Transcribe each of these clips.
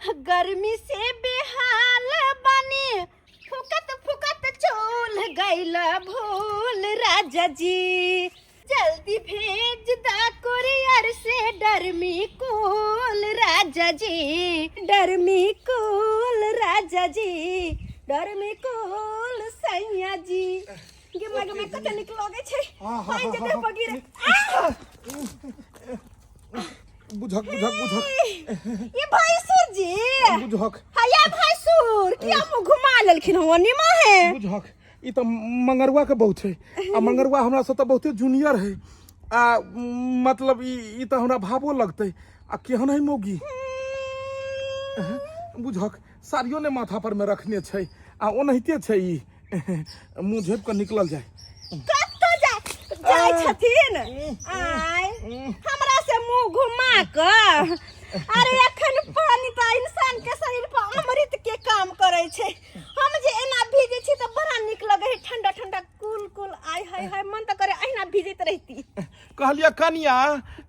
गर्मी से बेहाल बनी, फुकत फुकत चोल गइल भूल राजा जी। जल्दी भेज दा कुरियर से डरमी कुल राजा जी, डरमी कुल राजा जी, डरमी कुल सैया जी। गे माय गे माय, कते नीक लगै छै। हाँ, पानि हाँ, जे देह हाँ, पर गिरे। आह! बुझक बुझक बुझक। ई भैंसुर जी। बुझक। हया भैंसुर किया मुँह घुमा लेलखिन हँ निमा है? बुझक, ई तऽ मंगरुआ के बहुत है आ मंगरुआ हमरा से तऽ बहुते जूनियर है आ मतलब ई ई तऽ हमरा भावो लगतै आ केहन है मौगी बुझक, साड़ियो ने माथा पर में रखने छै आ ओनाहिते छै। ई मुँह झेप कऽ निकलल जाय। कतऽ जाय जाय छथिन? आय, हमरा से मुंह घुमा कऽ? अरे एखन पानी तऽ इंसान के शरीर पर अमृत के काम करे छै। हम जे एना भीजै छी तऽ बड़ा नीक लगै है, ठंडा ठंडा कुल कुल। आय हाय हाय, मन तऽ करे अहिना भीजैत रहती। कहलियै कनिया,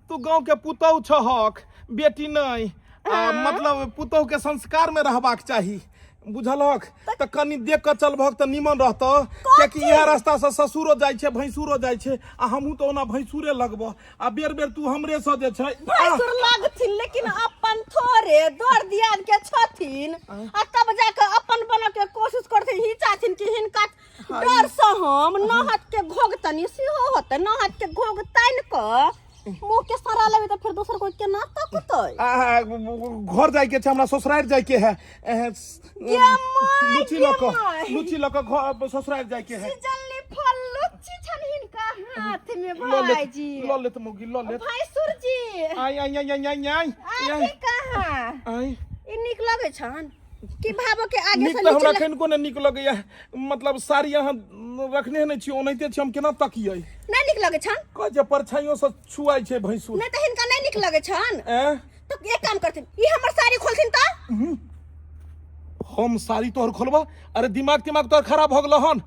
तू गाँव के पुतहु छहक, बेटी नहि आ मतलब पुतहु के संस्कार में रहबाक चाही, बुझलहक? तऽ कनि देख कऽ चलबहक तऽ निमन रहतौ, कियाकि इएह रास्ता से ससुरो जाइ छै, भैंसुरो जाइ छै आ हमहूँ तऽ ओना भैंसुरे लगबह आ बेर बेर तू हमरे से जे छै। भैंसुर लगथिन लेकिन अपन थोड़े दर दियाद के छथिन आ तब जाके अपन बन के कोशिश करथिन। ही चाहथिन कि हिनका डर से हम नहत के घोघतनी सेहो होतै। नहत के घोघ तानि कऽ मुंह के सरा लेबै तऽ फेर दोसर कोई केना तकतै? आ, घर जाइके छै हमरा, ससुरारि जाइके है। एह, गे माय, लुची गे लऽ कऽ माय। लुची लऽ कऽ घर ससुरारि जाइके है। सीजनली फल लुच्ची छन हिनका हाथ में। लऽ लेत। भाईजी। लऽ लेत मौगी, लऽ लेत। भैंसुर जी। आइ आइ आइ आइ आइ आइ। आइ कहाँ? आइ। ई नीक लगै छन कि भाबो के आगे नीक से तऽ हमरा नीचे कनिको नहि नीक लगैया। मतलब साड़ी अहाँ रखने नहि छी, ओनाहिते छी, हम केना तकियै? नहि नीक लगै छन? कहै छै परछाइयो से छुआइ छै भैंसुर। नहि तऽ हिनका नहि नीक लगै छन। एँ? तो एक काम करथिन, ई हमर साड़ी खोलथिन तऽ। हम साड़ी तोहर खोलबा? अरे दिमाग तिमाग तोहर खराब भऽ गेलो हन?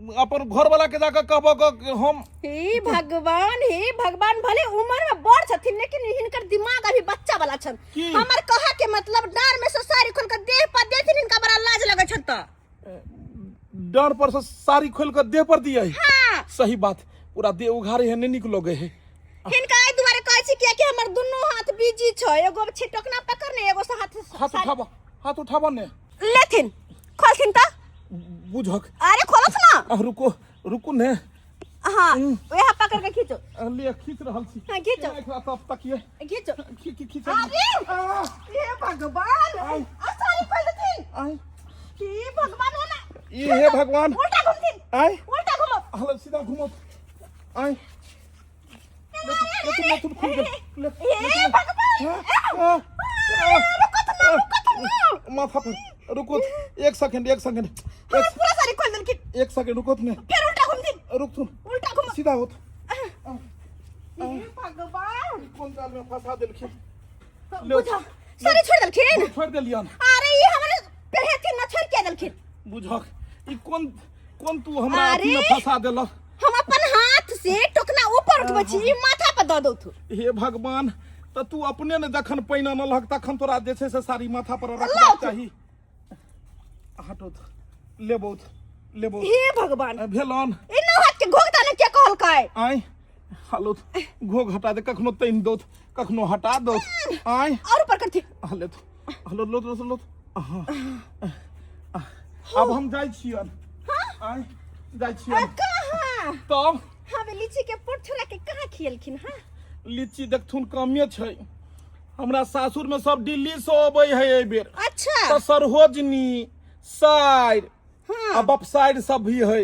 अपन घरवाला के जाकर कहबो कि हम हे भगवान, हे भगवान! भले उम्र में बड़ छथिन लेकिन हिनकर दिमाग अभी बच्चा वाला छन। की? हमर कहा के मतलब डार में से साड़ी खोल के देह पर देथिन, हिनका बड़ा लाज लगै छन तऽ। डांर पर से साड़ी खोल कर देह पर दिए? हाँ। सही बात, पूरा देह उघारे है, नहीं नीक लगे है। हिनका एहि दुआरे कहै छी कियाकि हमर दुनू हाथ बिजी छै, एगो छै टोकना पकड़ने, एगो से हाथ हाथ उठाबो, हाथ उठाबो ने। लेथिन, खोलथिन तऽ। बुझक। अरे खोलथ ना। आ, रुको रुको ने। हाँ, वएह पकड़ के खींचो। आ, ले, खींच रहल छी। हाँ, खींचो। एकरा तब तकिए। खींचो। खींच खींच। अरे आ, हे भगवान! आय। आ साड़ी खोल देथिन। आय। हे भगवान, हो ना। ई हे भगवान! उल्टा घूमथिन। आय। उल्टा घूमो। हलो, सीधा घुमो। आय, ले तुम खुल गेल ले। हे भगवान! आ, आ, रुको तो ना, रुको तो ना। माथा पर रुको, एक सेकंड, एक सेकंड। हाँ, एक पूरा साड़ी खोल देलखिन। एक सेकंड रुको ने। फिर उल्टा घूमथिन। रुक तुम। उल्टा घूमो। सीधा होत। हे भगवान! कोन जाल में फंसा देलखिन? ले। बुझा साड़ी छोड़ देलखिन। छोड़ देलियन। अरे ई हमरे पेरहेथिन ना, छोड़ के देलखिन। बुझक, ई कोन कोन तू हमरा अथी में अरे! फंसा देलक? हम अपन हाथ से टोकना ऊपर उठबै छी, ई माथा पर दऽ दौथु। हे भगवान! तऽ तू अपने ने जखन पानि अनलहक तखन तोरा जे छै से साड़ी माथा पर रखबाक लाउ। चाही। हटो, लेबौ लेबौ। हे भगवान! भेलन। ई नौ हाथ के घोघ ने के कहलकै? आय हालो, घोघ हटा दे। कखनो तानि दौथ, कखनो हटा दौथ। आय। और ऊपर करथि। हले हलो, लो लो लो। हाँ, अब हम जाइ छियन। आय, जाइ छियन। कहाँ? तब हमें लीची के पोट छोड़ा के कहाँ खियलखिन? हाँ। लीची देखथुन कमे छै। हमरा सासुर में सब दिल्ली से अबै है एहि बेर। अच्छा। तऽ सरहोजनी साइर हाँ। आ बपसाइर सब भी है,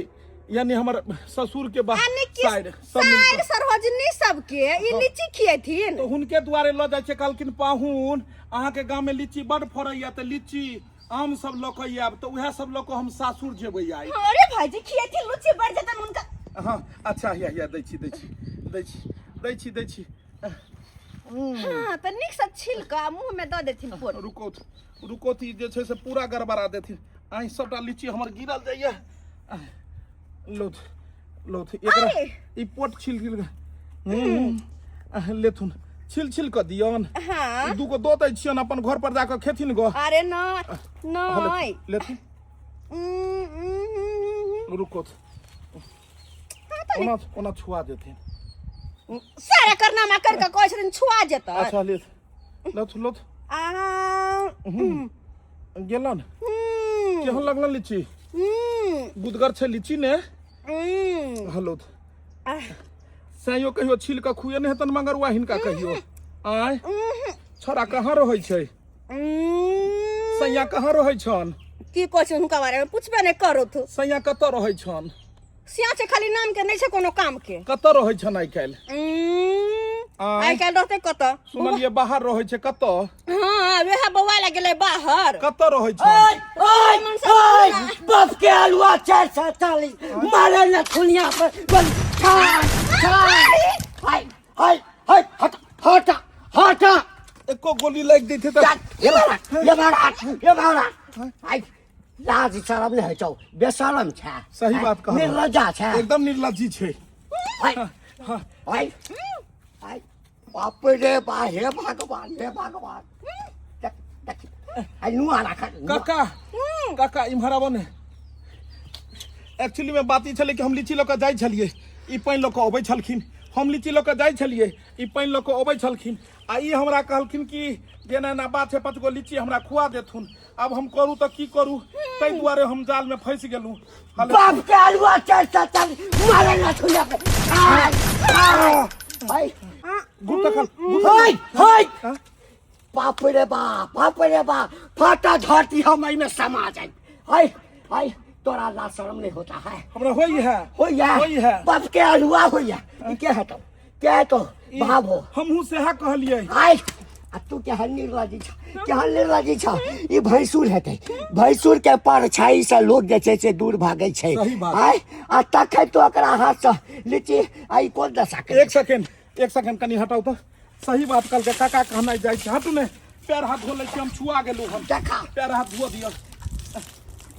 यानी हमर ससुर के यानी कि साइर सब मिल साइर कऽ। सरहोजनी सबके ई लीची खियेथिन? तऽ हुनके दुआरे लऽ जाइ छै। कहलखिन पाहुन, अहाँके गाँव में लीची बड फड़ैया, तऽ लीची आम सब लऽ कऽ आयब, तऽ उएह सब लऽ कऽ हम सासुर जेबै आइ। अरे भाईजी, खियेथिन लीची, बढ़ जेतन हुनका। हँ, अच्छा, हिया हिया, दै छी दै छी दै छी दै छी दै छी। हाँ, तऽ नीक से छील कऽ आ मुंह में दऽ देथिन पोट। रुको रुको, ई जे छै से पूरा गड़बड़ा देथिन। आइ सबटा लीची हमर गिरल जाइया। लौथ लौथ एकरा। अरे! ई पोट छिल गेल। लेथुन, छिल छिल कऽ दियन। हाँ। दूगो दऽ दै छियन, अपन घर पर जाकऽ खेथिन गो। अरे न नहीं। लेथिन। रुको, ओना ओना छुआ देथिन। सारा करनामा कर के कहै छथिन छुआ जेतै। अच्छा ले लथ लथ। आ गेलन। केहन लगलन लीची? गुदगर छै लीची ने। हलो सैयो कहियो छील कऽ खुए नहि हेतन मंगरुआ हिनका कहियो। आय छोरा कहाँ रहै छै? सैया कहाँ रहै छन? की कहै छै हुनका बारे में पूछबे नहि करू तू। सैया कतऽ रहै छन? सिया छै खाली नाम के, नहि छै कोनो काम के। कतऽ रहै छन आइ काल्हि? आइ काल्हि रहतै कतऽ? सुनलियै बाहर रहै छै, कतऽ? हाँ वएह बौआ लए गेलै बाहर। कतऽ रहै छै? ओए ओए ओए बाप के आलुआ 440 मारे न थुनिया पर बल छाड़ छाड़। हाय हाय हाय, हट हट हट। एको गोली लागि दैते तऽ ये मारा ये मारा ये मारा। हाय लाज शरम नहि होइ छौ, बेशरम छै। सही बात कहलहुँ। निर्लज्जा छै। एकदम निर्लज्जी छै। हाय हाय हाय, बाप रे बा, हे भगवान हे भगवान। देख देख आई नुआ राख। काका काका इम्हर आबो ने। एक्चुअली में बात ई छलै कि हम लीची लऽ कऽ जाइ छलियै, ई पानि लऽ कऽ अबै छलखिन। हम लीची लऽ कऽ जाइ छलियै, ई पानि लऽ कऽ अबै छलखिन। आ ई हमरा कहलखिन कि जे एना एना बात छै, 5 गो लीची हमरा खुआ देथुन। आब हम करू तऽ की करू, ताहि दुआरे हम जाल में फंसि गेलहुँ। बाप के आलुआ 440 मारे ना छुया पे। आय आय हाय घुर तखन। हाय हाय, बाप रे बाप, बाप रे बाप, फाटा धरती हम एहिमे समा जाए। हाय हाय, तोरा लाज शरम नहीं होता है? हमरा होई है। होई है। होई है। बाप के आलुआ होई है। ई के है तो के है तो भाव हो। हमहूँ सेहा कहलियै। आय आ तू केहन निर्लज्जी छ, केहन निर्लज्जी छ। ई भैंसुर हेतै, भैंसुर के परछाई से लोग जे छै से दूर भागै छै। सही बात। आय आ तखन तो ओकरा हाथ से लीची आ ई कोन दशा के? एक सेकेंड एक सेकेंड, कनी हटाउ तऽ। सही बात कहलकै काका, कहनाइ जाइ छै। हटू ने, पैर हाथ धो लै छी, हम छुआ गेलहुँ हम। देखा। पैर हाथ धो दिअ,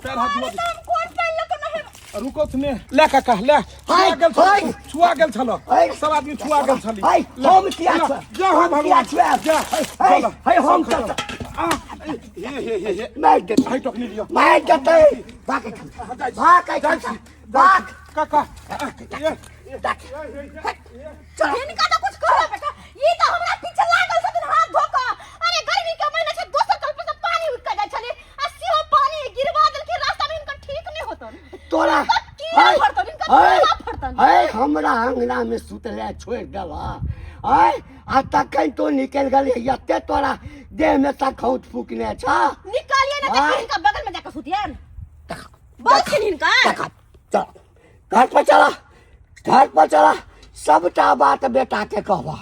पैर हाथ धो दिअ। हम कोन पानि लऽ कऽ नहेबै? रुको ने, ले काका ले। हाय, छुआ गेल छल। हाय। छुआ गेल छल। हाय। सब आदमी छुआ गेल छली। हाय, ले, हम किया ले, छुआ? जय हो हम भगवान। किया छुआएब? जय। हाय, हाय, चल, हाय, हम सब तऽ- खतम। आ, हे हे हे हे। मारि देतै। हाय, टोकनी लिअ। मारि देतै। भाग एहिठाम। जाइ छी। भाग एहिठाम। जाइ छी। भाग। काका, ये, देख। चल। हिनका तऽ कुछ कहबे बेटा, ई तऽ हमरा पीछे लागल छथिन हाथ धो कऽ। अरे गर्मी के महीना छै, दोसर कल पर से पानी उठ के जाइ छलै आ सेहो पानी गिरवा देलखिन रास्ता में, हिनकर ठीक नहि होतन। तोरा हिनकर कीड़ा हाय, फड़तन, हिनकर हाय, कीड़ा फड़तन। हाय, हमरा अंगना में सुतले छोड़ि देलह। आय आ तखन तो निकलि गेली, एते तोरा देह में सखौत फूकने छ। निकालिए ना तऽ आय। हिनका बगल में जाके सुतियन। बहुत छिन हिनका। देखा, चल घर पर चला, घर पर चला। सबटा बात बेटा के कहबा,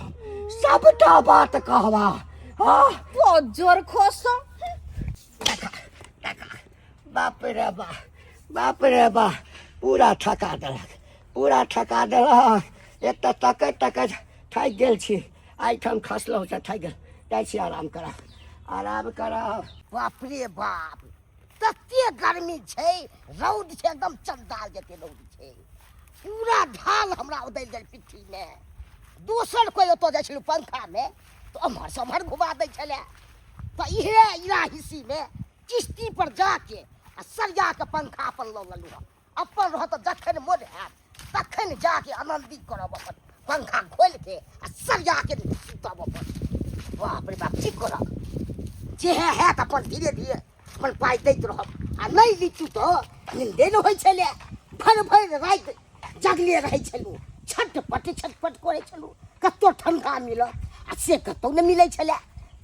सबटा बात कहबा। हाँ बहुत जोर खोस। बाप रे बा, बाप रे बा, पूरा थका देलक, पूरा थका देलक। एक तऽ तकैत तकैत थाकि गेल छी, एहिठाम खसलहुँ तऽ थाकि गेल। जाइ छी आराम करब, आराम करब। बाप रे बाप, तते गर्मी छै, रौद छै, एकदम चंडाल जते रौद छै। पूरा ढाल हमरा उदलि गेल पिट्ठीमे। दोसर कोइ ओतऽ जाइ छलहुँ पंखामे तऽ ओम्हर से ओम्हर घुमा दै छलै, तऽ इहे इरा हिस्सीमे किश्ती पर जाके आ सरिया के पंखा अपन लऽ लेलहुँ हँ। अपन रहत तऽ जखन मोन हैत तखन जाके आनन्दित करब, अपन पंखा खोलिके आ सरिया के सुतब अपन। बाप रे बाप, की करब, जेहे हैत अपन धीरे धीरे अपन पाइ दैत रहब। आ नहि लीचू तऽ नींदे नहि होइ छलै, भरि भरि राति जगले रहै छलहुँ, छटपट छटपट करै छलहुँ, कतहु ठण्डा मिलत आ से कतहु नहि मिलै छलै।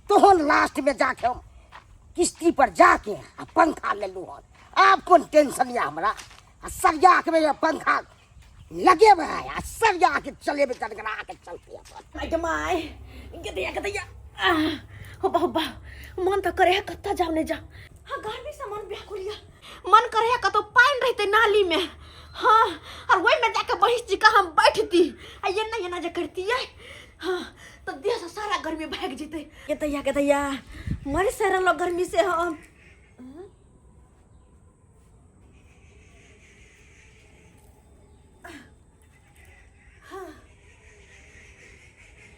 तहन लास्टमे जाके हम किश्ती पर जाके आ पंखा लेलहुँ हन। आब कोन टेंशन यऽ हमरा, आ सरिया के पंखा लगेबै आ सरिया के चलेबै, गड़गड़ा के चलते अपन। माय गे my, गदैया गदैया, हो बा हो बा, मन तऽ करे है कतऽ जाउ नहि जाउ। हाँ गर्मी से मन व्याकुल यऽ, मन करे है कतौ पानि रहते नाली में, हाँ और वही में जाके बहिस जी का हम बैठती आ एना एना जे करतियै, हाँ तो देह से सारा गर्मी भागि जेतै। गदैया गदैया, मर से रहलो गर्मी से हम। हाँ।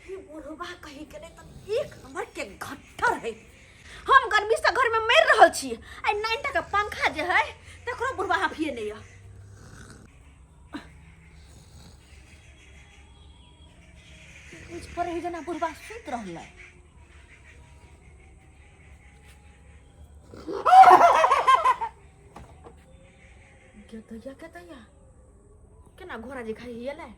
हे बुढ़ोबा। बुढ़बा कही के नहि तऽ एक नंबर के घट्टर है। हम गर्मी से घर में मरि रहल छी, आ 9 के पंखा जे है तकरो बुढ़बा हाफिए नहीं है। बुझ पड़े है जेना बुढ़बा सुति रहलै। गेदैया गेदैया केना घोड़ा जे खाइ हियलै।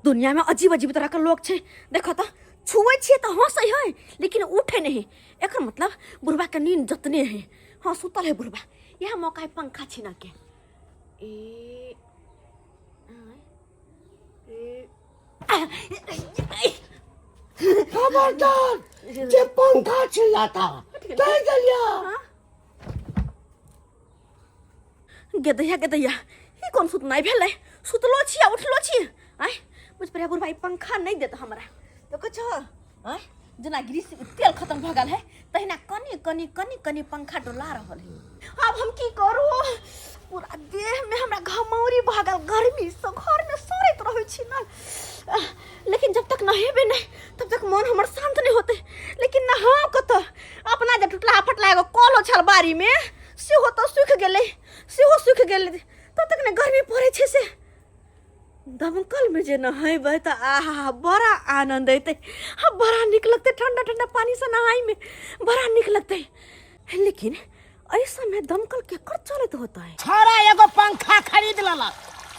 दुनिया में अजीब अजीब तरह के लोग छै। देखो तो छुए छियै तऽ हंसै है लेकिन उठे नहीं। एकर मतलब बुढ़बा के नींद जतने है। हाँ सुतल है बुढ़बा। यह मौका है पंखा छीना के। ए, ए, ए, खबरदार जे पंखा छिलाता कह देलिया। गेदैया गेदैया ई कोन सुतनाइ भेलै? सुतलो छी आ उठलो छी। आँय बुझ पड़ै बुढ़बा ई पंखा नहि देत हमरा। देखै छह आँय जेना ग्रीस तेल खत्म भऽ गेल है तहिना कनि कनि कनि कनि पंखा डोला रहल है। आब हम की करू? पूरा देह में हमरा घमौरी भऽ गेल गर्मी से, घर में सड़ैत रहै छी ना। लेकिन जब तक नहेबे नहीं तब तक मन हमर शांत नहीं होते। लेकिन नहाओ कतऽ? अपना जे टुटला फटला एगो कलो छल बाड़ी में सेहो तऽ सूखि गेलै, सेहो सूखि गेलै। तब तक ने गर्मी पड़ै छै से दमकल में जे नहेबै तऽ आहा बड़ा आनंद अयतै। हाँ बड़ा नीक लगतै ठंडा ठंडा पानी से नहाय में, बड़ा नीक लगतै। लेकिन एहि समय दमकल केकर चलैत होतै? छोरा एगो पंखा खरीद लेलक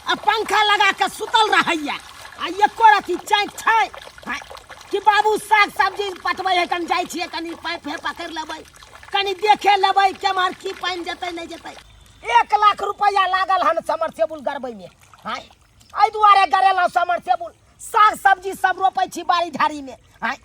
आ पंखा लगा के सुतल रहैया आ एको रति चाँकि छै कि बाबू साग सब्जी पटबै है, कनि जाइ छियै कनि पाइप हे पकड़ि लेबै, कनि देखे लेबै केम्हर की पानि जेतै नहि जेतै। 1 लाख रुपैआ लागल हन समरसेबुल गड़बैमे। आँय एहि दुआरे गड़ेलहुँ समरसेबुल, साग सब्जी सब रोपै छी बाड़ी झाड़ीमे। आँय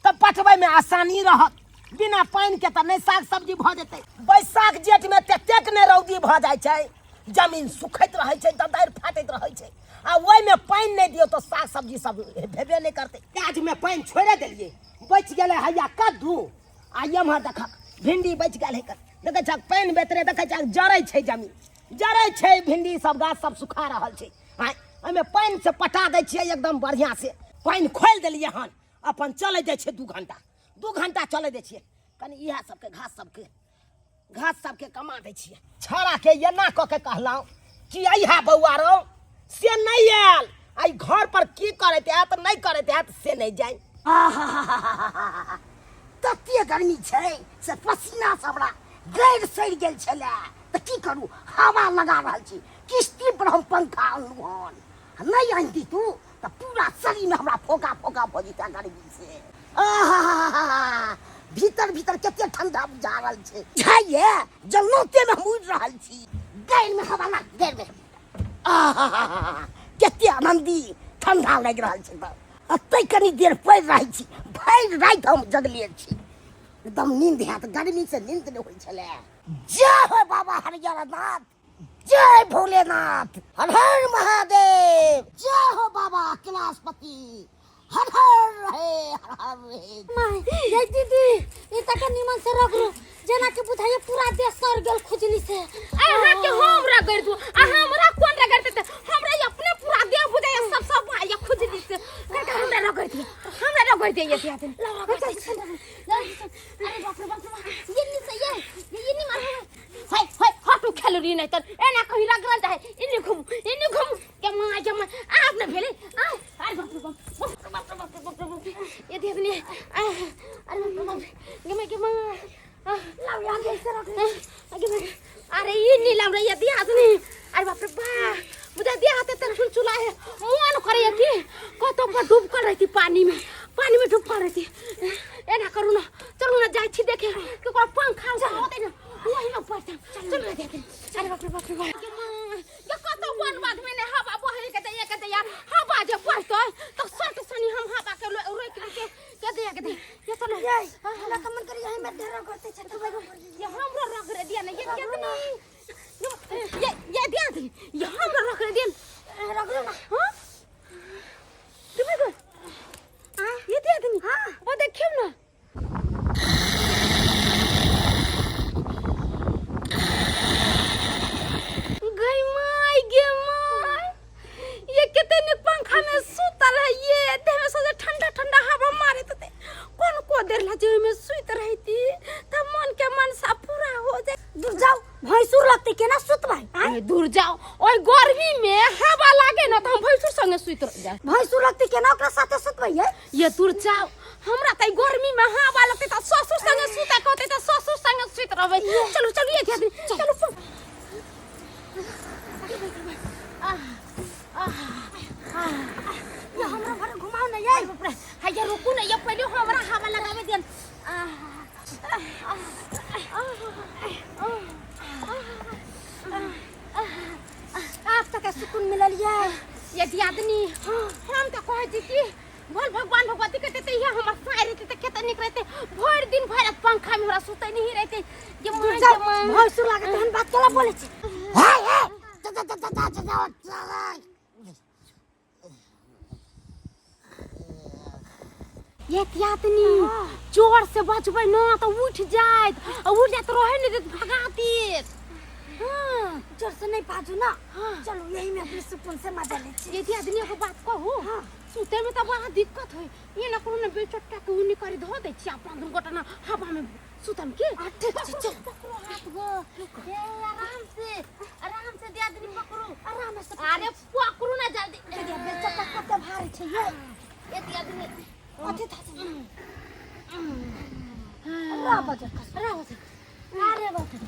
तऽ पटबैमे आसानी रहत, बिना पानिके तऽ नहि साग सब्जी भऽ जेतै। बैसाख जेठमे ततेक नहि रौदी भऽ जाइ छै, जमीन सुखैत रहै छै, ददारि फाटैत रहै छै, आ ओहिमे पानि नहि दियौ तऽ साग सब्जी सब भेबे नहि करतै। प्याजमे पानि छोड़ि देलियै, बचि गेलै हैया कद्दू, आ एम्हर देखक भिंडी बचि गेल है। देखै छक पानि बेतरे, देखै छक जरै छै जमीन, जरै छै भिंडी सब, गाछ सब सुखा रहल छै। आँय ओहिमे पानि से पटा दै छियै एकदम बढ़िआँ से, पानि खोलि देलियै हन, अपन चलै जाइ छै 2 घंटा, 2 घंटा चलै दै छियै। कनि इएह सबके घास सबके, घास सबके कमा दै छियै। छौड़ाके एना कऽ के कहलहुँ कि अइहा बौआ रौ, से नहि आयल। आइ घर पर की करैत हैत नहि करैत हैत से नहि जानि। आहाहाहाहा, तते गर्मी छै से पसीना से हमरा गैर सड़ि गेल छलै, तऽ की करू हवा लगा रहल छी। किस्ती पर हम पंखा अनलहुँ हन, नहि आनि तू तऽ पूरा शरीर में हमरा फोका फोका भऽ जेतै गर्मी से। आहाहाहा, भीतर भीतर कते ठंडा बुझा रहल छै। झाइए जलनौते में हम उड़ि रहल छी। गैर में हवा लग, गैर में। आहाहाहा, कते आनंदी ठंडा लागि रहल छै। तऽ एतै कनी देर पड़ि रहै छी, भरि राति हम जगले छी, एकदम नींद हैत, गर्मी से नींद नहि होइ छलै। जय हो बाबा हरिहरनाथ, जय भोलेनाथ, हर हर महादेव, जय हो बाबा कैलाशपति, हर हर रहे हर हर रहे। माय ये दीदी ई तक निमन से रगड़ू जेना कि बुझाइए पूरा देह सड़ गेल खुजली से। अहाँ के हम रगड़ दू, आ हमरा कोन रगड़ देते? हमरा ई अपने पूरा देह बुझाइए सब सब आइए खुजली से। करके हमरा रगड़ दिए, हमरा रगड़ दिए ये दिया दिन। अरे बाप रे बाप रे बाप, ये नी से ये ये नी मार। हाय हाय हटू खेलरी नहीं तर एना कहीं रगड़ल जाए। इन्ने घूम इन्ने घूम के मां के मां आप न भेले। आ अरे बाप रे बाप, बाप रे बाप रे बाप रे बाप रे, ये देख ले। अरे बाप रे बाप, गे मां के मां, लाओ यार ऐसे रख आगे मां। अरे ई नी लाव रे ये दिया आदमी। अरे बाप रे बाप, मुझे दिया हाथे तर चुलचुला है, मन करे कि कतो पर डूब कर रहती पानी में, पानी में डूब कर रहती। एना करू ना, चलू ना जाई छी देखे कि कोई पंखा होते ना वही में पड़ता। चलू ना देखे। अरे बाप रे बाप रे बाप, ये कतो वन बाध में ने हवा बहे के दे के दे यार, हवा जे बहतै तो सट सनी हम हवा के रोक के के दे के दे। ये चलो ये हमरा तो मन करी यही में ढेरो करते छै तो ये हमरो रख रे दिया ना, ये केतना ये दिया दे, ये हमरो रख रे दिया, रख लो ना। हां तुम्हें को ये दिया दनी। हां वो देखियो ना। गई माँ जाओ ओइ गर्मी में हवा लागे न त हम भैंसुर संगे सुइत रह जाए। भैंसुर रखती केना ओकरा साथे सुतबै ये? ये दूर जाओ, हमरा त गर्मी में हवा लगते त ससुर संगे सुते कहते त ससुर संगे सुइत रहबै। चलू चलू ये दियादनी, चलू। ये हमरा घर घुमाओ ना ये। हाय रुकू ना, ये पहले हमरा हवा लगावे देन। आप तक सुकून मिलल ये। ये दियादनी, हम तो कहै छी कि भोल भगवान भगवती के देते ये हमर साय रहते त केते नीक रहते। भरि दिन भरि रात पंखा में हमरा सुतै नहीं रहते। ये मां जाओ, के मां भैंसुर लागत एहन बात केला बोलै छी? हे हे जा जा जा जा जा जा। ये दियादनी, जोर से बजबै न त उठ जाइत, आ उठ जाइत रहै नहीं देत, भगा देत। हाँ। जोर से नहीं बाजू ना। चलो यही में अपने सुकून से मजा ले छी। ये दियादनी, एगो बात कहू? हाँ। सुते में त बड़ा दिक्कत होई। ये न कोनो न बेचट्टा के उनी करी धो दै छी, अपना दुन गोटा न हवा में सुतम की। हाँ, ठीक छै, चल। पकड़ो हाथ गो। ए आराम से, आराम से दियादनी पकड़ो। आराम से। अरे पकड़ू ना जल्दी। ये बेचट्टा कते भारी छै ये। ये दियादनी, अथी था रा बजर कस रा बजर। अरे बाप रे,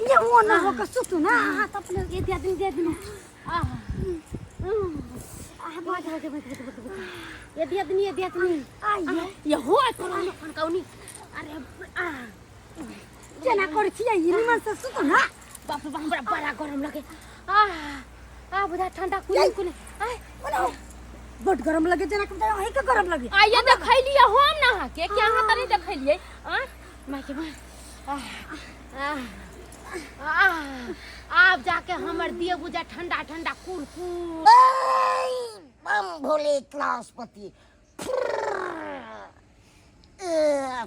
ये वो ना हो के सुतू ना। हाँ, तो अपने ये दियादनी, दियादनी आ आ बज बज बज बज बज। ये दियादनी, ये दियादनी। आइए। ये हो करो ना कनकौनी। अरे आ केना करै छियै? ई निमन से सुतू ना। बाप रे बाप, हमरा बड़ा गरम लगे। आ आ बुझा ठंडा कुली कुली। आ ओना बड गरम लगे, जेना कि अहीं के गरम लगे। आ ये देखैलियै हम ना अहाँ के, कि अहाँ त नहीं देखैलियै। आ माय के माय, आ आ आ आब जाके हमर दिए बुझा ठंडा ठंडा कुरकुर। बम भोले क्लासपति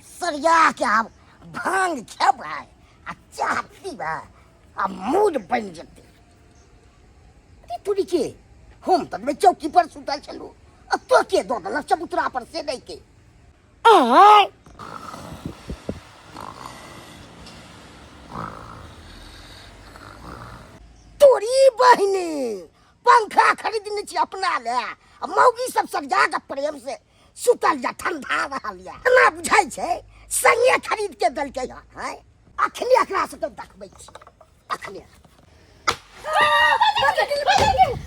सरिया के आब भांग खेबै आ चाह पीबै आ मूड बनि जेतै। तुरी के हम तक चौकी पर सुतल छलहुँ, आ तो के दऽ देलक चबूतरा पर से नहि के आय। तोरी बहिनी, पंखा खरीदने छी अपना ले आ मौगी सब सरिया के प्रेम से सुतल जा, ठंडा रहल या। एना बुझाइ छै संगे खरीद के देलकै हँ। हैं, अखने एकरा सबके देखबै छी अखने।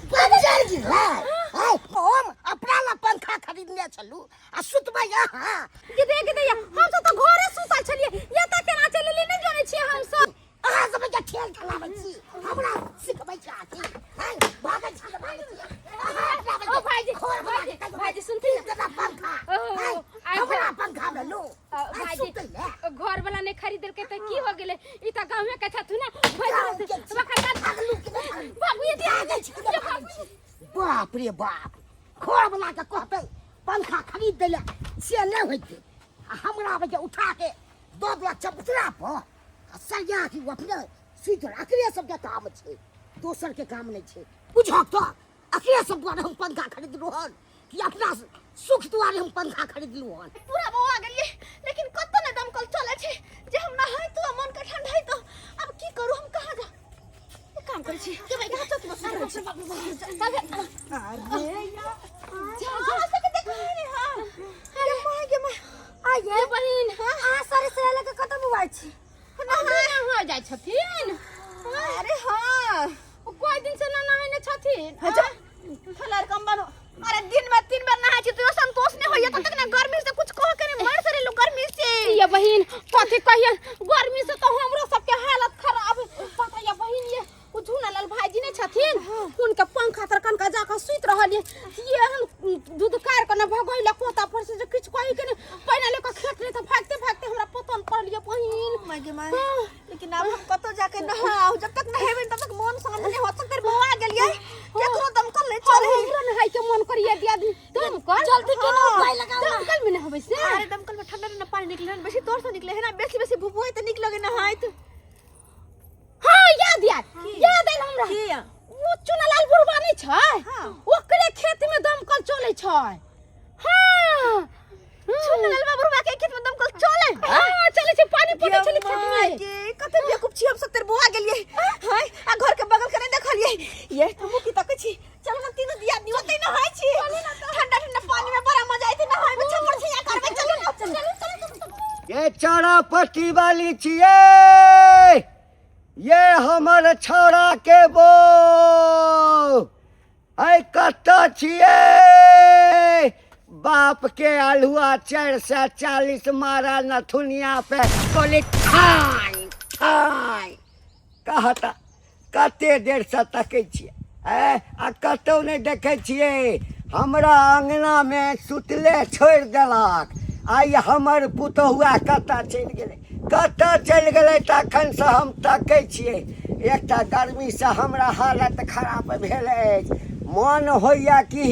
बजल गिरलै। हैं, हम अपना ला पंखा खरीदने छलहुँ आ सुतबै अहाँ? गिदे गिदे, हम सब तऽ घरे सुतल छलियै, ये तऽ केना चलि एलियै नहि जानै छियै हम सब। अहाँ सब के खेल खेलाबै छी, हमरा सिखबै छी अथी। हैं, भागै छी तऽ भागै छी। अहाँ अपना ओ भाईजी, खोर बना के भाईजी, कहियो भाईजी सुनथिन की देता पंखा? ओ, हैं, आइ हमरा पंखा भेलू भाईजी, सुतै ले। घर वाला नहि खरीद देलकै तऽ की हो गेलै? ई तऽ गाँवे के छथुन ने। गाँव के छी। भागलू कि नहि भागलू? बाबू ये दिया भागै छी कि नहि भागै छी? बाप रे बाप, खोर बना के कहतै पंखा खरीद दै लए से नहि होइतै, आ हमरा आबै के उठा के दऽ देलक चबूतरा पर आ सरिया के ओ अपने सुति रहल। अकरे सबके काम छै, दोसर के काम नहि छै। बुझहक तऽ अकरे सब दुआरे हम पंखा खरीदलहुँ हन कि अपना सुख दुआरे हम पंखा खरीदलहुँ हन? पूरा बौआ गेलियै, लेकिन कतौ नहि दमकल चलै छै जे हम नहाइतो आ मन के ठंडाइतो। आब की करू हम, कहाँ जा? एक काम करै छी, यहाँ चौकी पर सुति रहै छी। अरे यार, अहाँ सबके देखै नहि। हाँ गे माय, गे माय। आइए ये बहिन, अहाँ सारे से लऽ के कतऽ बौआइ छी? नहा जाइ छथिन। अरे हाँ, ओ कोई दिन से ना नहायने छथिन। अच्छा फलार कम बनो। अरे दिन में 3 बेर नहाय छी तो संतोष नहीं होइए तब तक ने। गर्मी से कुछ कह के नहीं, मर से लो गर्मी से। ये बहिन, कथी कहिए, गर्मी से तो हमरो सबके हालत खराब है। पता ये बहिन, ये उ झूनालाल भाईजी नहीं छथिन, उनके पंखा तर कनका जाके सुति रहल ये। ये हम दूध कार के न भगैला कोता पर से, जे किछु कही के नहीं, पहिने लेके खेत नहीं तऽ भागते भागते हमरा पतन पड़ल ये बहिन। माय गे माय। हाँ। लेकिन अब हम कतौ जाके नहाउ, जब तक नहेबै तब तक मन शांत नहीं होत। तक बौआ गेलियै, केकरो दमकल नहीं चले। हमरो नहाय के मन करिए दियादनी, दमकल जल्दी केना उपाय लगाउ ना। दमकल में नहबै से? अरे दमकल में ठंडा ठंडा पानी निकले है, बेसी तोर से निकले है ना, बेसी बेसी भुभुए त निक लगे नहाइत। हाँ, याद याद याद आयल हमरा। की? ओ चुनालाल बुढ़वा नहि छै? हाँ। ओकरे खेत में दमकल चलै छै। हाँ, चुनलाल बुढ़वा के खेत में दमकल चले? हाँ। कहाँ चले छै पानी पड़ै छलै खेत में। के कते बेवकूफ छी हम सब तेर बुआ गेलियै हाय आ घर के बगल के नहीं देखलियै ये हमहूँ की तकै छी चलू ना तीनू दियादनी ओतै नहाय छी ठंडा ठंडा पानी में बड़ा मजा आयते नहाय में छप्पर छैया करबै चलू ना चलू चलू चलू। ये चौरापट्टी वाली छियै ये हमर छौड़ा के बो ऐ कतऽ छियै बाप के अल्हुआ 440 मारा नथुनिया पे गोली ठाई ठाई कहता कते देरसँ तकै छियै ऐ आ कतौ नहि देखै छियै हमरा अङ्गनामे सुतले छोड़ि देलक आइ हमर पुतहुआ कतऽ चलि गेलै कतऽ चलि गेलै तखनसँ हम तकै छियै एकटा गर्मीसँ हमरा हालत खराब भेल अछि मन होइए कि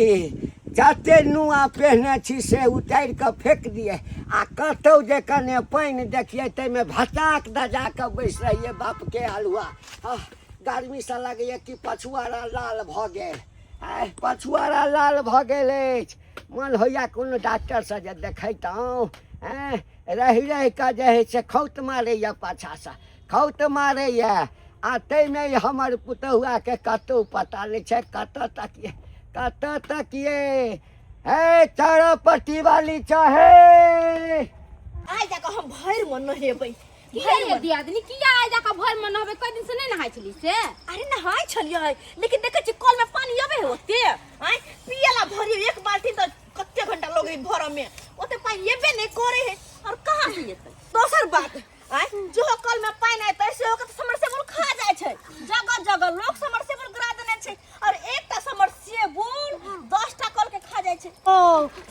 जते नुआ पेहने छी से उतारि कऽ फेक दियै आ कतौ जे कने पानि देखियै ताहिमे भचाक दऽ जा कऽ बैस रहियै बापके अल्हुआ आह गर्मीसँ लगैए कि पछुआरा लाल भऽ गेल आइ पछुआरा लाल भऽ गेल अछि मन होइए कोनो डॉक्टरसँ जे देखैतहुँ आँय रहि रहि कऽ जे हइ से खौत मारैए पाछासँ खौत मारैए आ ताहिमे हमर पुतहुआके कतहु पता नहि छै कतऽ तकिए कतऽ तकिए हे चरपट्टी वाली चाहे आइ जाकऽ हम भरि मन नहेबै। किया ये दियादनी, किया आइ जाकऽ भरि मन नहबै? कई दिन से नहि नहाइ छली से? अरे नहाय छलियै, लेकिन देखै छी कल में पानी अबै है ओते। आँय पिए ला भरियो एक बाल्टी तऽ कते घंटा लगै भरऽ में, ओते पानि एबे नहि करे है और कहाँ से एतै। दोसर बात आँय जो कल में पानि एतै से ओकर समरसेबुल खा जाइ छै। जगह जगह लोक समरसेबुल गिरा देने छै और एकटा समरसेबुल 10टा कल के खा जाइ छै। ओ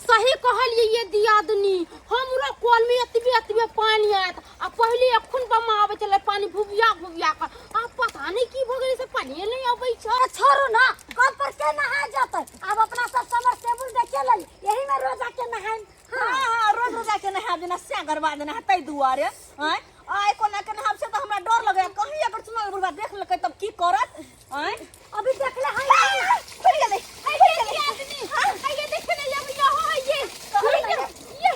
सही कहलियै ये दियादनी, हमरो कल में एतबे एतबे पानि आयत आ पहिले एखन बमा आबै छलै पानि भुबिया भुबिया कऽ, आब पता नहि की भऽ गेलै से पानिए नहि अबै छै। अरे छोड़ू ना, कल पर के नहा जेतै? आब अपना सब समरसेबुल देखे लेली, एही में रोज आके नहाइम। हाँ हाँ रोज रोज आके नहायब जेना सैह गरबा देना है ताहि दुआरे। आँय आइ कोना के नहायब से तऽ हमरा डर लगैया, कहीं अगर चुनल बुढ़बा देख लेलकै तब की करत? आँय अभी देखले है खुलि गेलै खुलि गेलै आदमी आइए देखे नहीं अब यहाँ है ये खुलि गेलै ये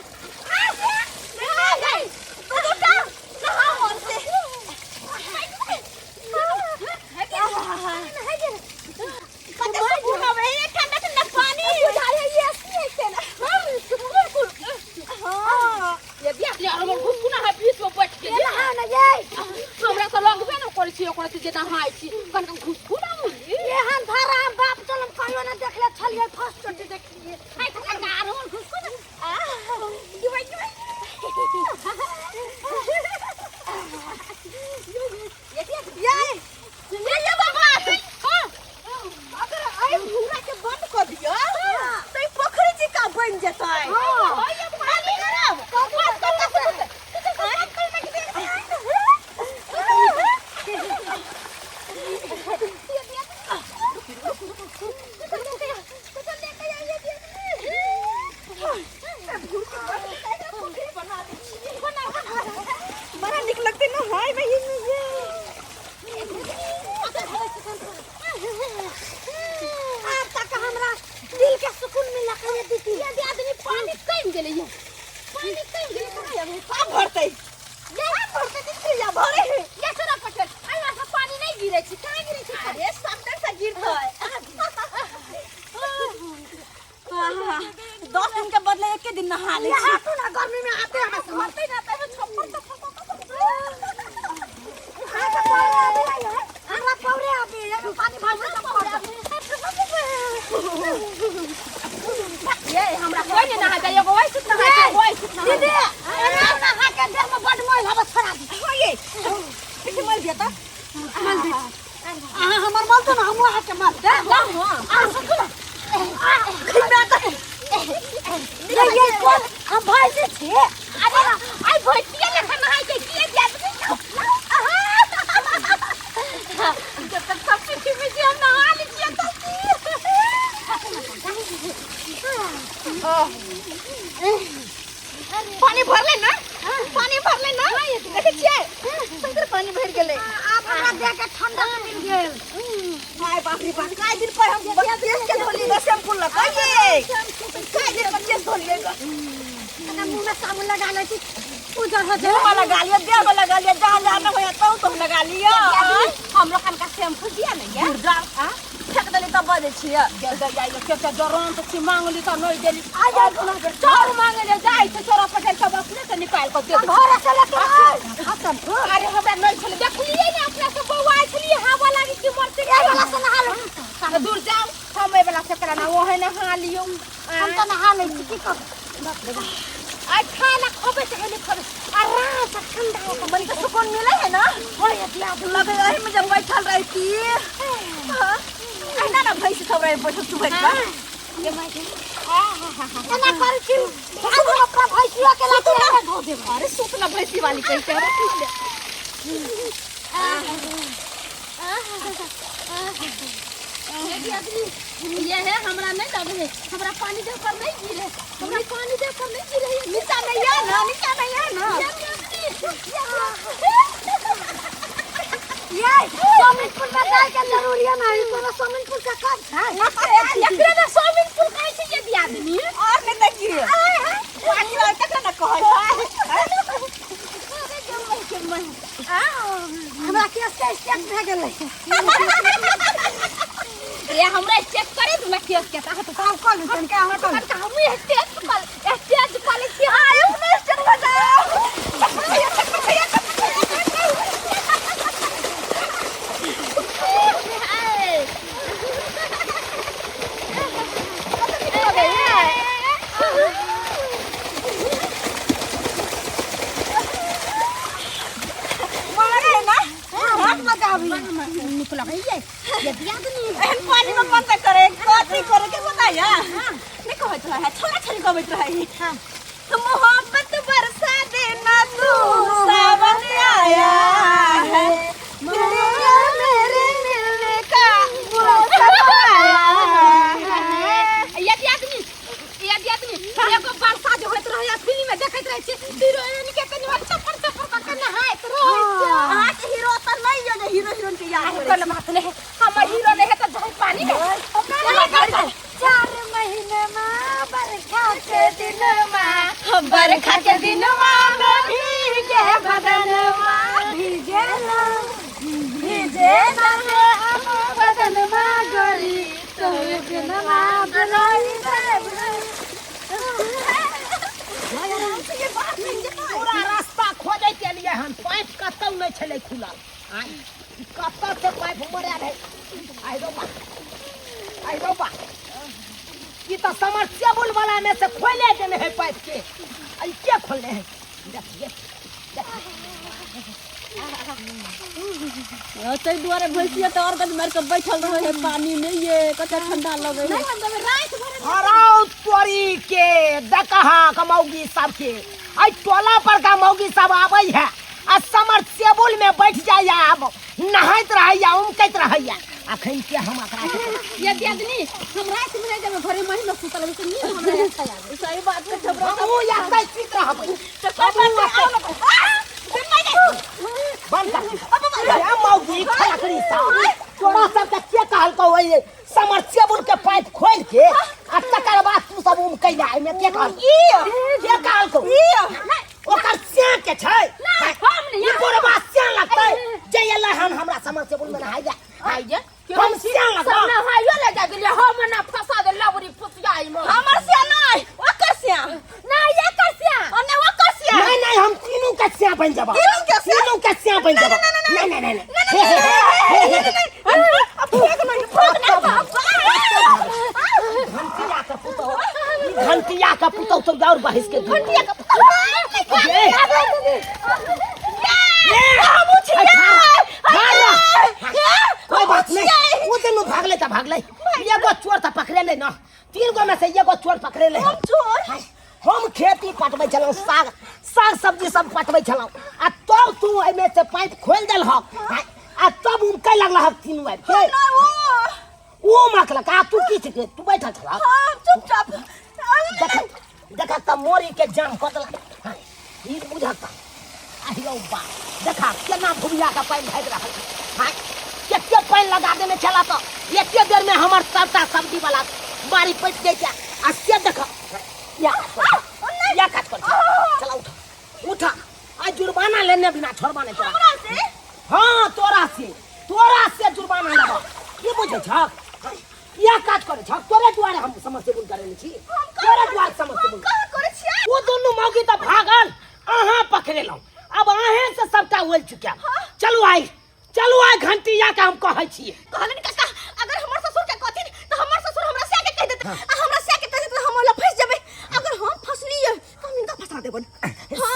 नहा गई दू दूटा नहा मन से। कते सुकून आबै है ठंडा ठंडा पानी बुझाइ है एसी है से ना। हाँ ये दिया हमर घुसकुना है बीच में बैठ के नहा ना ये हमरा तऽ लगबे न करै छी ओकरा से जे नहाय छी कनका घुसकुना मुली एहन धारा हम बाप चलम कहियो ना देखले छलियै, फर्स्ट चोटी देखलियै। हाय तऽ कनका आर हमर घुसकुना जुबै जुबै ये ये ये बाबा हां अगर आई भूरा के बंद कर दियो तो ई पोखरी जी का बन जेतै। हां बंद करब बंद कर। बड़ा निक लगते ना हाय भाई ये। आब तक हमरा दिल के सुकून मिलक ये दीदी। ये आदमी पानी कम गेलै ये, पानी कम गेलै कहाँ अबै? आब भरतै ये भरतै दीदी, या भरे है ये छोरा पटेल अरे वहाँ पानी नहीं गिरे छी, कहाँ गिरे छी? अरे सबटा से गिरतै। 10 दिन के बदले एक दिन नहा ले छी। हटू ना, गर्मी में आते हैं भरतै ना तैमे छप्पर त अहाँके पौरे अभी आई है, हमरा पौरे अभी है, पानी भरबै तऽ पौरे। ये हमरा कोई नहीं नहा जाए, एगो वही सुत नहा जाए, वही सुत नहा। दीदी एना नहा के देह में बड मैल हवा छोड़ा दी। हाँ ये पीछे मर गया था। अहाँ हमर मल तो ना, हमहूँ अहाँके मल दे। अहाँ सुखू ना। ये ये कोन हम भैंसी छी? अरे आई भैंसिया लेखा नहाय छै किए दिया? जब तक सब पीछे पीछे हम नहा लै छियै तब पानी भरले ना, पानी भरले ना, देखै छियै सगरे पानी भरि गेलै। आब हमरा देह के ठंडा मिल गेल। हाय बाप रे बाप, काय दिन पर हम केस के धोलिए ग शैम्पू लगा ये, काय दिन पर केस धोलिए ग। कना मुँह में साबुन लगा लै छी। उजर हो जाए। मुँह में लगा लियो, देह में लगा लियो, जहाँ जहाँ न होया तहु तहु लगा लियो। हम लोग का शैम्पू दिया नहीं है दूर जाओ। हाँ? फेंक देली तब बजै छियै। गेल गेल जाइ ले केते जरन तऽ छी मांगली तऽ नहि देली आ जाइ चोर मांगे ले जाइ छै चोरा पटेल सब अपने से निकाल कऽ दे घर से लेके आउ। हाँ, शैम्पू अरे हमरा नहि छलै देखलियै ने अपना सब बौआ छलियै हवा लागी कि मरते एहि वाला से नहा लो। तऽ दूर जाउ हम एहि वला से करा ना ओहे नहा लियौ। हम तऽ नहा लै छी की करू। आइ खाना खबै चाहे नहि खबै आराम से ठंडा हो के मन के सुकून मिले है ना होय दिया लगे एही में जब बैठल रहती। हाँ, अहिना ना भैंस सब रहे बैठल सुबह का। एना करै छी आगू अपना भैंसियो के लाके एहिमे धो देब। अरे सुतना भैंसी वाली कही के हमरा पूछ ले। ये है हमरा नहीं लगे है हमरा पानी देह पर नहीं गिरे हमरा पानी देह पर नहीं गिरे है। नीचा नहीं आ ना, नीचा नहीं आ ना। ये स्विमिंग पूल में जाय के जरूरी नहीं कोनो स्विमिंग पूल के काम छै। एकरे ने स्विमिंग पूल कहै छै ये दियादनी। और नहीं तो की पानी वाला तक ना कहै है। हमरा केस के स्टेप भए गेलै। रे हमरा चेक करे दू ना केस के ता तो काम कऽ लू तनिका अहाँ कऽ लू। हम स्टेज पर स्टेज पर छी। हां अपने स्टेज पर जाओ। मारे ना हाथ लगाबी। निक लगैये ये दियादनी। एहन पानी में मन करे कथी करे के बताया नहीं कहत रहे छोरा छोरी गबैत रहे। तो मोहब्बत बरसा देना तू सावन आया है मेरे मेरे मिलने का मौसम आया है। ये दियादनी ये दियादनी एगो बरसा जे होइत रहै फिल्म में देखैत रहै छी हीरोइन के कनि चप्पर चप्पर कऽ के नहाइत रहै छै। अहाँ के हीरो तऽ नहीं यो जे हीरो हीरोइन के याद अरे करै। कोनो बात नहीं हमर हीरो नहीं है तऽ जाई पानी में। 4 महीने में बरखा के दिन में बरखा के दिनवा में भीगे बदनवा भीगे ना भीगे ना हम बदनवा गोरी तोरे बिनवा बनाई देब। पूरा रास्ता खोजैत एलियै हन पाइप कतौ नहि छलै खुलल। आइ कतऽ से पाइप मरायल है। आइ रौ बा आइ रौ बा ई तऽ समरसेबुल वाला में से खोले देने है पाइप के। आई के खोलने है देखिए। ताहि दुआरे भैंसिया तऽ और गज मारि कऽ बैठल रहै है पानी में ये कते ठंडा लगै है। हराउ तोरी के दकहा कमौगी सबके आई टोला पर का मौगी सब आबै है आ समरसेबुल में बैठ जाइया आब नहाइत रहैया उमकैत रहैया। अखन के हम एकरा के ये दियादनी हम रात में नहीं जेबै घरे महीना सुतल रहबै तऽ नींद हमरा एतै आबै। सही बात छै हमरा। हमहूँ एतै सुति रहबै। तऽ कोइ बात नहि, आओ ना। बंद कर। ए मौगी खलकड़ी सब तोरा सबके के कहलकौ ओहि समरसेबुल के पाइप खोलि के आ तकर बाद तू सब उमकैला एहिमे के कहलकौ? के कहलकौ? ओकर स्याह के छै। हम नहि। ई बुढ़बा स्याह लगतै जे एलै हन हमरा समरसेबुल में नहाइ जा। आइ जे हम स्याह सब लगबौ। नहाइयो ले जा गेलियै हम ना फंसा दे लबरी फुसियाई में। हमर स्याह नहि ओकर स्याह। नहि एकर स्याह। ओ नहि ओकर स्याह। नहीं नहीं हम तीनों के स्याह बन जाबा। तीनों के स्याह? तीनों के स्याह बन जाबा। नहीं नहीं नहीं नहीं नहीं घंटिया के पुतौ घंटिया के पुतौ तो और बहिस के घंटिया के पुतौ कोई बात नहीं वो दिन भागले त भागले एगो चोर त पकड़े ले ना 3 गो में से एगो चोर पकड़े ले। हम चोर? हम खेती पटबै छलहुँ साग साग सब्जी सब पटबै छलहुँ आ तब तू एहिमे से पाइप खोलि देलहक आ तब उमकै लगलहक तीनू आबि के। ओ मकलक आ तू की छिकै तू बैठल छलह। हम चुपचाप देख देख त मोरी के जाम कऽ देलक। ई बुझक त आहिरो बा देखा केना भुबिया के पानि भागि रहल छै। हाँ कते पानि लगा देने छला त एके देर में हमर सबटा सब्जी वाला बाड़ी पटि जाइ छै आ से देख या या काट कर चला उठा उठा नहि तोरा। हमरा से हाँ तोरा से तोरा से जुर्माना लेबो की बुझै छक किया काज करै छक तोरे दुआरे हम समस्तीपुर करेने छी तोरे दुआरे समस्तीपुर कहाँ करै छियै ओ दुनू मौगी तऽ भागल अहाँ पकड़ेलहुँ अब अहें से सबटा ओल चुकायब चलू आइ चलू आइ घंटिया के हम कहै छियै कहलन काका अगर हमर ससुर के कहथिन त हमर ससुर हमरा से के कह देत आ हमरा से के कह देत त हम ओला फंस जेबै अगर हम फंसलियै त हम हिनका फंसा देबन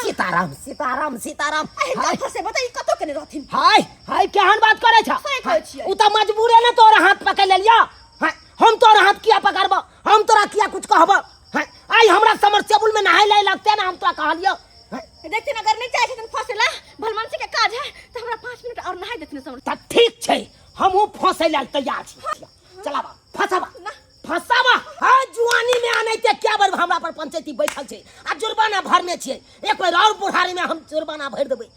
सीताराम सीताराम सीताराम आ हिनका फंसेबै त ई कतौ के नहि रहथिन हाय हाय केहन बात करे छ सही कहै छियै। उ त मजबूरे ने तोरा हाथ पकड़ लेलिया हाय हम तोरा हाथ किया पकड़ब हम तोरा किया कुछ कहब हाय आई हमरा समरसेबुल में नहाय ले लगते ना हम तोरा कहलियो हाय, देखथिन अगर नहीं चाहे छथिन फंसेला भलमानसी के काज है त हमरा 5 मिनट और नहाय देथिन समर त ठीक छै हमहूँ फंसै लेल तैयार छी चलाबा फंसाबा ना। फंसाबा हाँ जुआनी में आनैते क्या बेर हमरा पर पंचायती बैठल छै आ जुर्माना भरने छियै एक बेर और बुढ़ारी में हम जुर्माना भरि देबै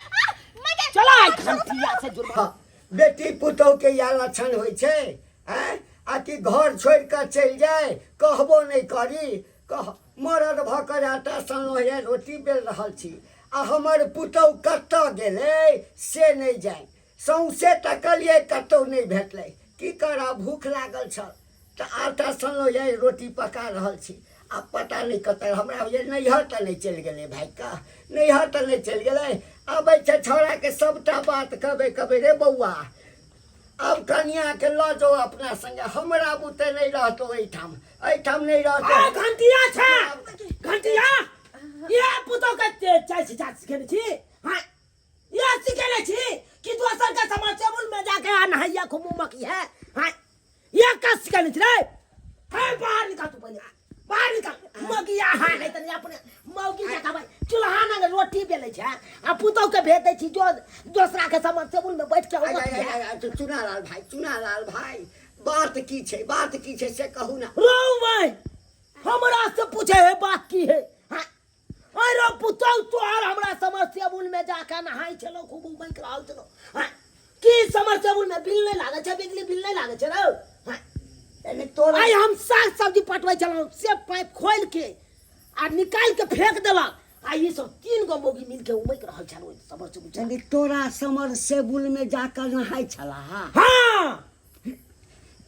चला आई घंटिया से जुर्माना हाँ, बेटी पुतोह के इएह लक्षण होइ छै आँय आ कि घर छोड़ि कऽ चलि जाय कहबो नहि करी कह मरद भऽ कऽ आटा सनलहुँ हेँ रोटी बेल रहल छी आ हमर पुतोह कतऽ गेलै से नहि जानि सौँसे तकलियै कतहु नहि भेटलै की करब भूख लागल छल तऽ आटा सनलहुँ हेँ रोटी पका रहल छी आ पता नहि कतऽ हमरा होइए नैहर तऽ नहि चलि गेलै भाइके नैहर तऽ नहि चलि गेलै अबै छै छौड़ाके सभटा बात कहबै कहबै रे बौआ आब कनियाके लऽ जाउ अपना संगे हमरा बुते नहि रहतौ एहिठाम एहिठाम नहि आ रहतौ घंटिया छै घंटिया ये पुतोह के चाय छी चाय सिखेने छी हाँ ये सिखेने छी कि दोसर के समरसेबुल में जाके आ नहैया खूब मुँह है हाँ ये का सिखेने छी रे हे बाहर निकाल तू पहिले बाहर निकाल मगिया हा नहीं तनी अपने मौगी के कहबै चूल्हा नंग रोटी बेलै छै आ पुतोह के भेज दै छी जो दोसरा के समरसेबुल में बैठ के आय, उमक आय, है आय, आय, चुनालाल भाई चुनालाल भाई बात की छै बात की छै से कहू ना रो भाई हमरा से पूछे है बात की है हाँ? अरे पुतौ तोहर हमरा समरसेबुल में जाके नहाय छलो खूब उमैक रहल छलो हाँ? की समरसेबुल में बिल नहीं लागै छै बिजली बिल नहीं लागै छै रौ हाँ? यानी तोरा आइ हम साग सब्जी पटबै छलहुँ से पाइप खोलि के आ निकालि के फेंक देलक आ ई सब तीन गो मौगी मिल के उमैक रहल छल ओहि समरसेबुल से। यानी तोरा समरसेबुल में जाकर नहाय छला हाँ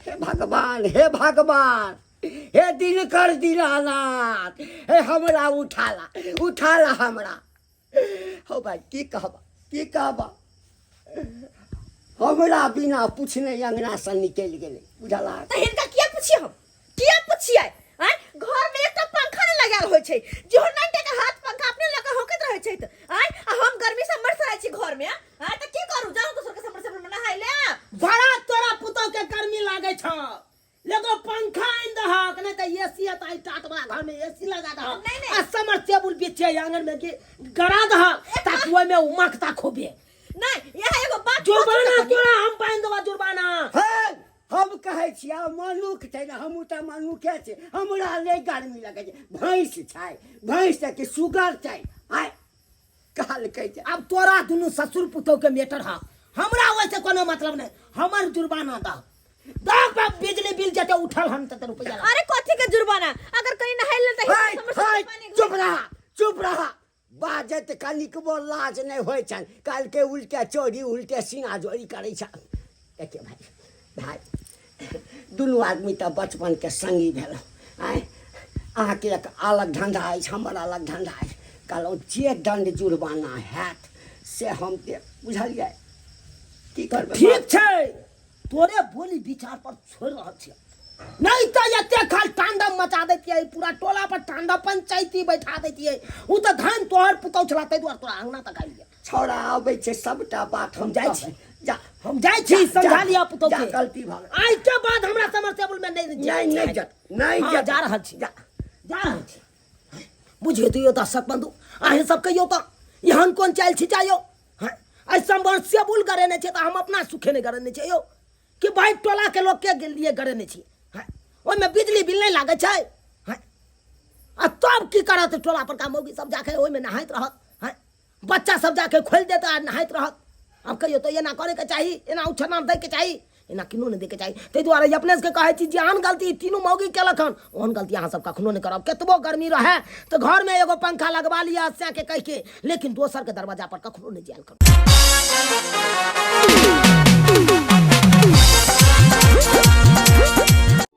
हे भगवान हे भगवान हे दिनकर दीनानाथ हे हमरा उठाला उठाला हमरा हो भाई की कहबा की कहबा हमरा बिना पूछने अंगना से निकलि गेलै बुझला तऽ हिनका किया पुछिए हम किया पुछिए आँय घर में एकटा पंखा नहि लगायल होइ छै जेहो नंटे के हाथ पंखा अपने लऽ के होकैत रहै छै तऽ आँय आ हम गर्मी से मर रहै छी घर में आँय तऽ की करू जाउ दोसर के समर से नहाय ले बड़ा तोरा पुतोह के गर्मी लागै छौ एगो पंखा आनि दहक नहि तऽ एसी एतऽ एहि टाट वाला घर में एसी लगा दहक नहीं, नहीं। आ समरसेबुल बीचे आंगन में के गड़ा दहक ताकि ओहिमे उमकता खूबे नहीं यहाँ एगो बात जुर्माना तोरा हम बान्हि देबऽ जुर्माना हे हम कहै छियै मनुख छै ने हमहूँ तऽ मनुखे छै हमरा नहि गर्मी लगै छै भैंस छै भैंस छै कि सुगर छै आय कहलकै जे आब तोरा दुनू ससुर पुतोह के मैटर हा हमरा ओहिसे कोनो मतलब नहीं हमर जुर्माना दह दह बाप बिजली बिल जते उठल हम तते रुपया ला। अरे कथी के जुर्माना अगर कहीं नहाय ले तऽ हाय समर से हाय पानी चुप रहा चुप रहा बाजत कनिकबो लाज नहि होइ छनि काल्हिके उल्टे चोरी उल्टे सीना जोरी करै छनि देखियौ भाइ भाइ दुनू आदमी तऽ बचपनके सङ्गी भेलहुँ आँय अहाँके एक अलग धन्धा अछि हमर अलग धन्धा अछि कहलहुँ जे दण्ड जुर्माना हैत से हम देब बुझलियै की करबै ठीक छै तोरे बोली विचार पर छोड़ि रहल छियै नहीं तऽ एते खाल तांडव मचा दैतियै पूरा टोला पर तांडव पंचायती बैठा दैतियै उ तऽ धान तोहर पुतौ छला ताहि दुआरे तोरा अंगना तक आइल छौड़ा आबै छै सबटा बात हम जाइ छी। जा हम जाइ छी समझा लिअ पुतौ जा, के गलती भऽ गेल। आइ के बाद हमरा समरसेबुल में नहीं नहीं नहीं जा नहीं हाँ, जा जा रहल छी जा जा रहल छी बुझियौ तऽ यौ दर्शक बंधु अहीं सब कहियौ तऽ एहन कोन चालि छिचा यौ हँ आइ समरसेबुल गड़ेने छै तऽ हम अपना सुखे नहि गड़ेने छियै यौ कि भाई टोला के लोग के लिए गड़ेने छी हँ ओहिमे बिजली बिल नहि लागै छै हँ आ तब की करत टोला पर का मौगी सब जाके ओहिमे नहाइत रहत हँ बच्चा सब जाके खोलि देत आ नहाइत रहत आब कहियौ तऽ एना करैके चाही एना उछना दैके चाही एना किनो नहि दैके चाही ताहि दुआरे अपने सबके कहै छी जे एहन गलती तीनू मौगी केलक हन ओहन गलती अहाँ सब कखनो नहि करब कतबो गर्मी रहै तऽ घरमे एगो पंखा लगवा लिअ सएहके कहिके लेकिन दोसरके दरवाजा पर कखनो नहि जायल करू।